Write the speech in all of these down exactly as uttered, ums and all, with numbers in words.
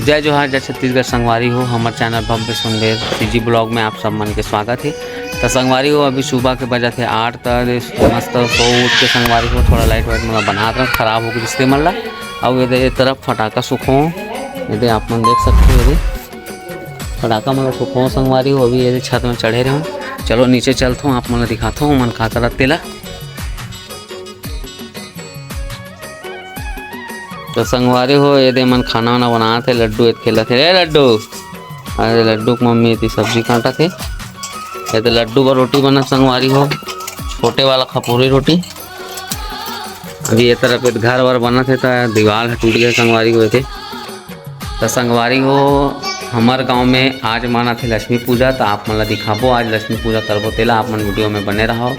जय जोहार, जय छत्तीसगढ़ संगवारी हो, हमर चैनल भव्य सुंदर सीजी ब्लॉग में आप सब मन के स्वागत हे। त संगवारी हो, अभी सुबह के बजत हे आठ, त मस्त सो उठ के संगवारी हो, थोड़ा लाइट वाइट मन बनात रहन, खराब हो गिस ते मन ला। अउ एदे ए तरफ फटाका सुखों, एदे आप मन देख सकत हो, एदे फटाका मन सुखों संगवारी हो, अभी एदे छत में चढ़े रहूँ। चलो नीचे चलथों, आप मन ला दिखाथों, ओमन का करत तेला। तो संगवारी हो, एदे मन खाना वाना बनात हे, लड्डू एदे खेलत हे, ए लड्डू। अरे लड्डू के मम्मी एती सब्जी काटत हे। एदे लड्डू बर रोटी बनत संगवारी हो, छोटे वाला खपोरी रोटी। अभी ये तरफ एदे घर वर बनत हे, त दीवाल ह टूट गया संगवारी हो एदे। त संगवारी हो, हमर गांव में आज मनाथे लक्ष्मी पूजा, त आप मन ला दिखाबो आज लक्ष्मी पूजा करबो तेला, आप मन वीडियो में बने रहो।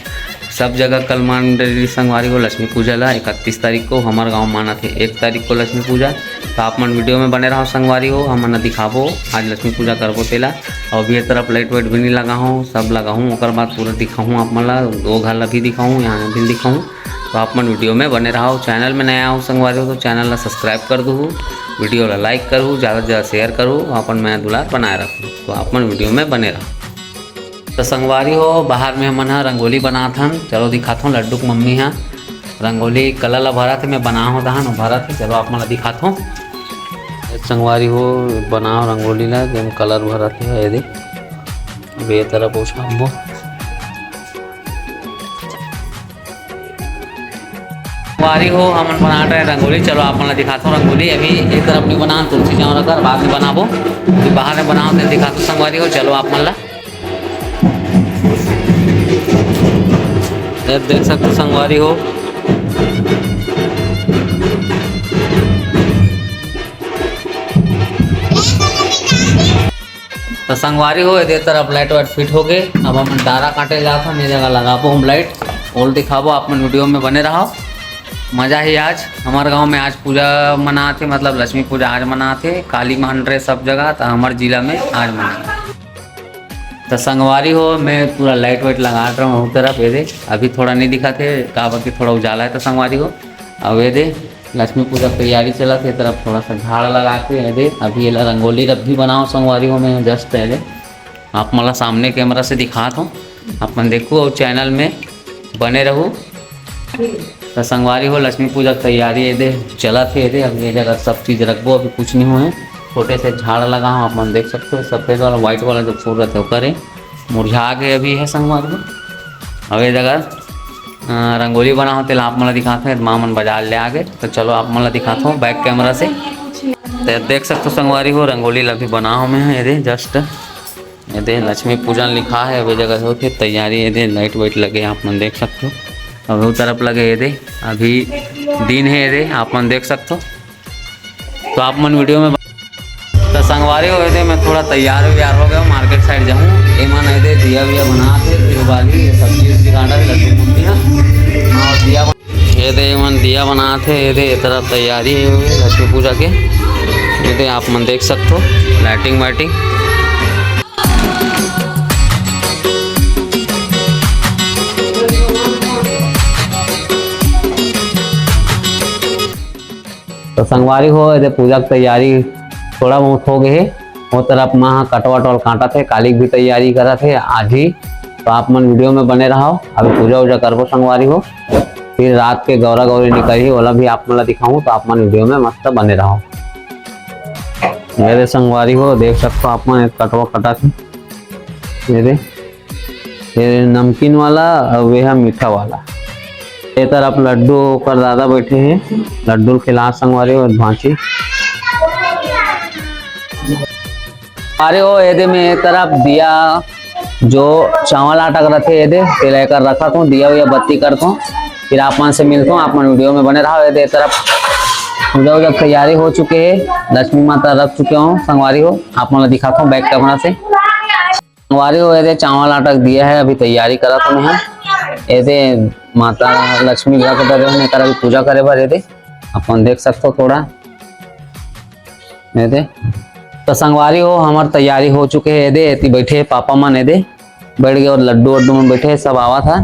सब जगह कल मान डरी संगवारी हो लक्ष्मी पूजा ला, इकतीस तारीख को हमर गांव मनाथे एक तारीख को लक्ष्मी पूजा। त आप मन वीडियो में बने रहो संगवारी हो, हमन ला दिखाबो आज लक्ष्मी पूजा करबो तेला। अउ अभी ये तरफ लाइट वाइट भी नहीं लगा हूँ, सब लगा हूँ, ओकर बाद पूरा दिखाऊँ आप मन ला, दो घर ला भी दिखाऊँ, यहाँ भी दिखाऊँ। तो आप मन वीडियो में बने रहो। चैनल में नया हो संगवारी हो तो चैनल ला सब्सक्राइब कर दू, वीडियो ला लाइक करू, ज़्यादा से ज़्यादा शेयर करू, अपन मया दुलार बनाए रखू। तो आप मन वीडियो में बने रहो। तो संगवारी हो, बाहर में हमन ह रंगोली बनात हन। चलो दिखात हूँ लड्डू के मम्मी ह रंगोली कलर ला भरत हे, मैं बना हो दहन भरत हे। चलो आप मन ला दिखात हूँ संगवारी हो, बना हो रंगोली ला, जेम कलर भरत हे। ये दे, अब ये तरफ उछाबो। संगवारी हो, हमन बनात रहे रंगोली। चलो आप मन ला दिखात हूँ रंगोली। अभी एक तरफ नहीं बना, तुलसी चौरा कर बाद में बनाबो। अभी बाहर में बनाओ, तेन दिखात हूँ संगवारी हो। चलो आप मन ला ये देख सकते संगवारी हो। तो संगवारी हो, एदे तरफ लाइट वाइट फिट हो गए। अब हमन डारा काटे जात हन, ये जगह लगाबो हम लाइट, ओला दिखाबो, आप मन वीडियो में बने रहो। मजा ही आज हमर गांव में आज पूजा मनाथे, मतलब लक्ष्मी पूजा आज मनाथे, काली मान रहे सब जगह, तो हमर जिला में आज मनाथे। तो संगवारी हो, मैं पूरा लाइट वाइट लगा रहा हूँ तरफ, ये दे अभी थोड़ा नहीं दिखाथे, काबर कि थोड़ा उजाला है। तो संगवारी हो, अब ये दे लक्ष्मी पूजा के तैयारी चलत हे, तरफ थोड़ा सा झाड़ लगा के, ये दे अभी एला रंगोली रब भी बनाओ संगवारी हो, मैं जस्ट पहले आप मन ला सामने कैमरा से दिखात हूँ, आप मन देखू और चैनल में बने रहू। तो संगवारी हो, लक्ष्मी पूजा के तैयारी ये दे चलत हे, ये दे अब ये जगह सब चीज रखबो, अभी कुछ नहीं हुए, छोटे से झाड़ लगा हूँ, आप मन देख सकते हो, सफेद वाला, व्हाइट वाला जो फूल रहते ओकर हे, मुरझा गए अभी है संगवारी हो। अब ये जगह अ, रंगोली बना हो, तेला आप मन ला दिखात हूँ, माँ मन बाजार ले आ गए। तो चलो आप मन ला दिखात हूँ बैक कैमरा से। तो देख सकते हो संगवारी हो, रंगोली ला भी बना हो मैं, ये दे जस्ट ये दे लक्ष्मी पूजन लिखा है, अभी जगह होत हे तैयारी, ये दे लाइट वाइट लगे, आप मन देख सकते हो। अभी वो तरफ लगे, ये दे अभी दिन है, ये दे आप मन देख सकते हो। तो आप मन वीडियो में तो संगवारी हो, ये दे मैं थोड़ा तैयार व्यार हो गया, मार्केट साइड जाऊँ। एमन ये दे दिया विया बनात हे, फिर वाली ये सब्जी उब्जी काटा थे, लड्डू मुंडी ना, और दिया बन-, ये दे एमन दिया बनात हे, ये दे ये तरफ तैयारी हे लक्ष्मी पूजा के। ये दे आप मन देख सकते हो लाइटिंग वाइटिंग। तो संगवारी हो, ये दे पूजा के तैयारी थोड़ा बहुत हो गए हे। वो तरफ माँ ह कटवा टोल काटत हे, काली भी तैयारी करत हे आज ही। तो आप मन वीडियो में बने रहो, अभी पूजा वूजा करबो संगवारी हो, फिर रात के गौरा गौरी निकलही, ओला भी आप मन ला दिखाऊँ, तो आप मन वीडियो में मस्त बने रहो। ये दे संगवारी हो, देख सकते हो आप मन, एक कटवा कटा थे। ये दे, ये नमकीन वाला और ये है मीठा वाला। ये तरफ लड्डू ओकर दादा बैठे हैं, लड्डू खिला संगवारी हो भांची। अरे ओ, ये दे मैं ये तरफ दिया, जो चावल आटा के रथे, ये दे, तेला एकर रखत हूँ, दिया उया बत्ती करत हूँ, फिर आप मन से मिलत हूँ, आप मन वीडियो में बने रहो। ये दे, ये तरफ पूजा वूजा के तैयारी हो चुके हे, लक्ष्मी माता रख चुके हो, संगवारी हो, आप मन ला दिखात हूँ बैक कैमरा से। संगवारी हो, ये दे, चावल आटा के दिया है, अभी तैयारी करत हूँ मैं, ये दे, माता लक्ष्मी रख दे रहे हैं, एकर अभी पूजा करे बर, ये दे, आप मन देख सकते हो थोड़ा। ये दे। तो संगवारी हो, हमर तैयारी हो चुके हे। ये दे, एती बैठे हे पापा मन, ये दे, बैठ गए और लड्डू वड्डू मन बैठे हे, सब आवत हे।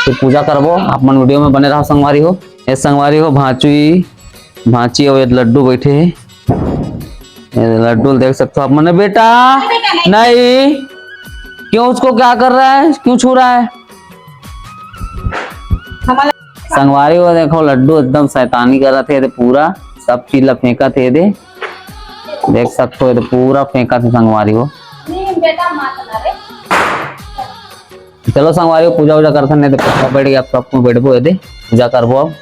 फिर पूजा करबो, आप मन वीडियो में बने रहो संगवारी हो। ये संगवारी हो, भांची, भांची और ये लड्डू बैठे हे। ये लड्डू देख सकते हो आप मन, बेटा। नहीं, क्यों, उसको क्या कर रहा है, क्यों छू रहा है? संगवारी हो, देखो लड्डू एकदम शैतानी करत हे, पूरा सब चीज ला फेंकत हे दे। देख सकते हो, ये तो पूरा फेंकत हे संगवारी हो। चलो संगवारी हो, पूजा वूजा करथन, नहीं तो पापा बैठ गए, अब तो आपको बैठबो ये दे, पूजा करबो। अब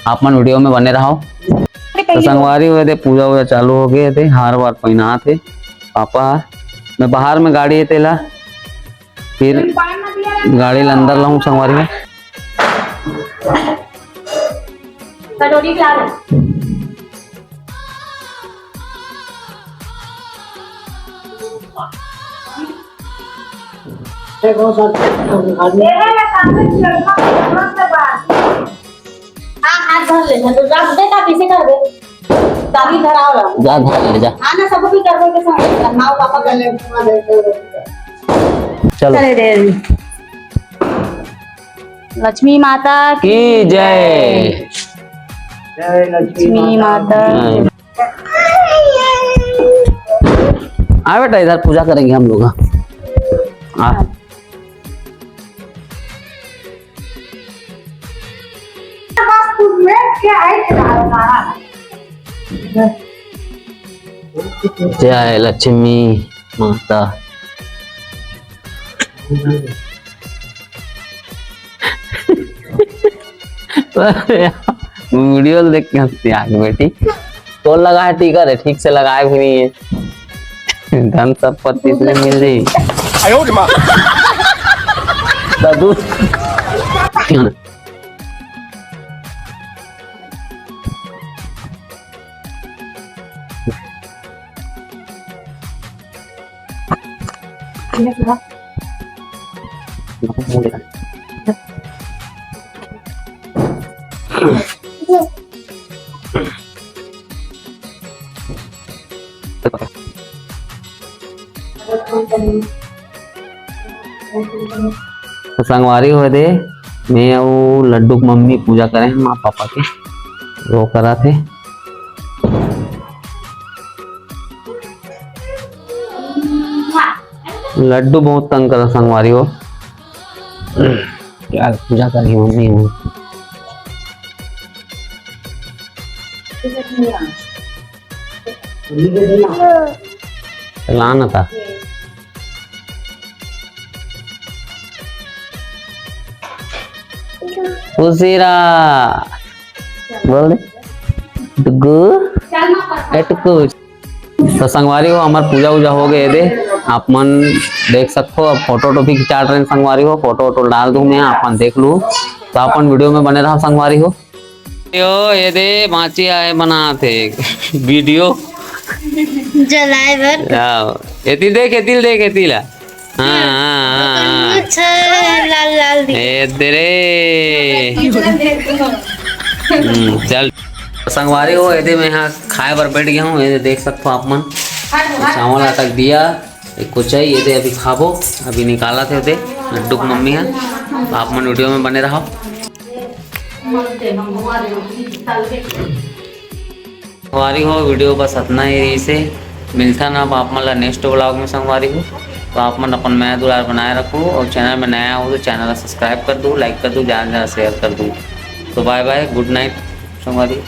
आप मन वीडियो में बने रहो। तो संगवारी हो, ये दे पूजा वूजा चालू हो गए थे, हार वार पहनात हे पापा। मैं बाहर में गाड़ी हे तेला, फिर गाड़ी ला अंदर लाऊं संगवारी हो। कटोरी ला ले। हाँ, हाथ धर ले, तो रख दे, तब इसे कर दे। चाबी धराओ ला। जा धर ले, जा। आना, सब भी कर दो के संग, माँ पापा कर ले। चलो। चले रे। लक्ष्मी माता की जय। जय लक्ष्मी माता। हाँ। आ बेटा, इधर पूजा करेंगे हम लोग। हाँ। आ। जय लक्ष्मी माता। वीडियो देख के हंसती आ गई बेटी। तो लगाए टीका रे, ठीक से लगाए भी नहीं है। धन संपत्ति इसलिए मिल जाई। आयो रे माँ। दादू। तो संगवारी हो दे, मैं अउ लड्डू के मम्मी पूजा करे हैं माँ पापा के, वो करा थे। लड्डू बहुत तंग करा संगवारी हो। क्या पूजा करी मम्मी हो। लाना था। खुशी रहा। बोल दे। टुकु। ए टुकु। तो संगवारी हो, हमार पूजा वूजा हो गए दे, आप मन देख सकते हो। अब फोटो वोटो भी खिंचा रहे हैं संगवारी हो, फोटो वोटो डाल दूं मैं, आप मन देख लू। तो आप मन वीडियो में बने रहा संगवारी हो। यो, ये दे बाँची आए बनात हे वीडियो। जलाए बर। आओ, एती देख, एती देख, एती ला। हाँ, हाँ, हाँ, हाँ। कुछ लाल लाल दिख। ए दे रे। हम्म, चल। संगवारी हो, एदे मैं यहाँ खाए बर बैठ गया हूँ, ये देख सकते हो आप मन। चावल आटा दिया, एक कोचई, ये दे अभी खाबो, अभी निकाला थे दे, लड्डू के मम्मी है। आप मन वीडियो में बने रहो। संगवारी हो, वीडियो बस अतना ही रहिसे। मिलथन अब आप मन ला नेक्स्ट व्लॉग में संगवारी हो। तो आप मन अपन मया दुलार बनाए रखो और चैनल में नया हो तो चैनल ला सब्सक्राइब कर दो, लाइक कर दो, ज्यादा से ज्यादा शेयर कर दो। तो बाय बाय, गुड नाइट संगवारी।